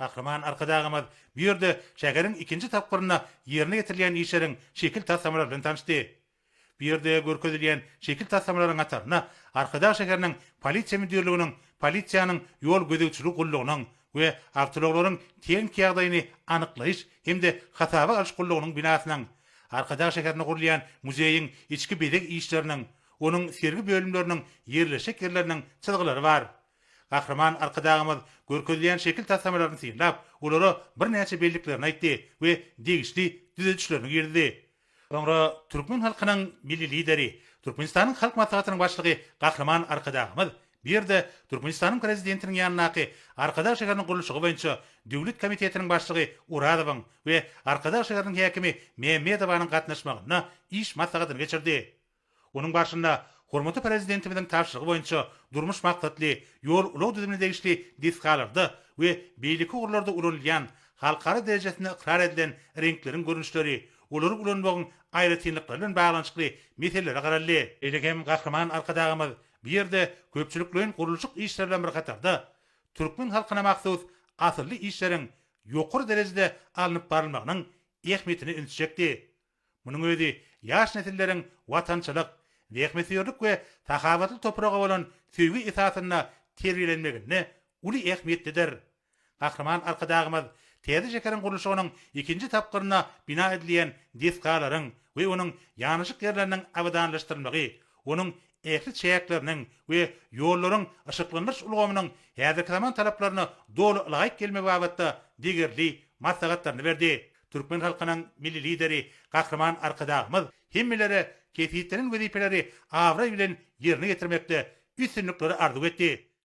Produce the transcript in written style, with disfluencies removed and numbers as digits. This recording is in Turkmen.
Gahryman Arkadagymyz bu ýerde şäheriň ikinji tapgyrynda ýerine ýetirilýän işleriň şekil taslamalary bilen tanyşdy. Bu ýerde görkezilýän şekil taslamalaryň hatarynda Arkadag şäheriniň Polisiýa müdirliginiň Polisiýanyň ýol gözegçiligi gullugynyň we awtoulaglaryň tehniki ýagdaýyny anyklaýyş hem-de hasaba alyş gullugynyň binasynyň, Arkadag şäherinde gurulýan muzeýiň içki bezeg işleriniň, onuň sergi bölümleriniň ýerleşjek ýerleriniň çyzgylary bar. Gahryman Arkadagymyz görkezilýän şekil taslamalaryny synlap, olara birnäçe belliklerini aýtdy we degişli düzedişlerini girizdi. Soňra türkmen halkynyň Milli Lideri, Türkmenistanyň Halk Maslahatynyň Başlygy Gahryman Arkadagymyz bu ýerde Türkmenistanyň Prezidentiniň ýanyndaky Arkadag şäheriniň gurluşygy boýunça döwlet komitetiniň başlygy Orazowyň we Arkadag şäheriniň häkimi Mämmedowanyň gatnaşmagynda iş maslahatyny geçirdi. Onuň barşynda hormatly Prezidentimiziň tabşyrygy boýunça durmuş maksatly ýol-ulag düzümine degişli desgalarda we beýleki ugurlarda ulanylýan halkara derejesinde ykrar edilen reňkleriň görnüşleri, olary ulanmagyň aýratynlyklary bilen baglanyşykly meselelere garaldy. Şeýle hem Gahryman Arkadagymyz bu ýerde köpçülikleýin gurluşyk işleri bilen bir hatarda, türkmen halkyna mahsus asylly işleriň ýokary derejede alnyp barylmagynyň ähmiýetine ünsi çekdi. Munuň özi ýaş nesilleriň watançylyk, zähmetsöýerlik we sahawatly topraga bolan söýgi esasynda terbiýelenmeginde uly ähmiýetlidir. Gahryman Arkadagymyz täze şäheriň gurluşygynyň ikinji tapgyrynda bina edilýän desgalaryň we onuň ýanaşyk ýerleriniň abadanlaşdyrylmagy, onuň ähli çäkleriniň we ýollaryň yşyklandyryş ulgamynyň häzirki zaman talaplaryna doly ylaýyk gelmegi babatda degerli maslahatlaryny berdi. Türkmen halkynyň Milli Lideri Gahryman Arkadagymyz hemmelere kesgitlenen wezipeleri abraý bilen ýerine ýetirmekde üstünlikleri arzuw etdi.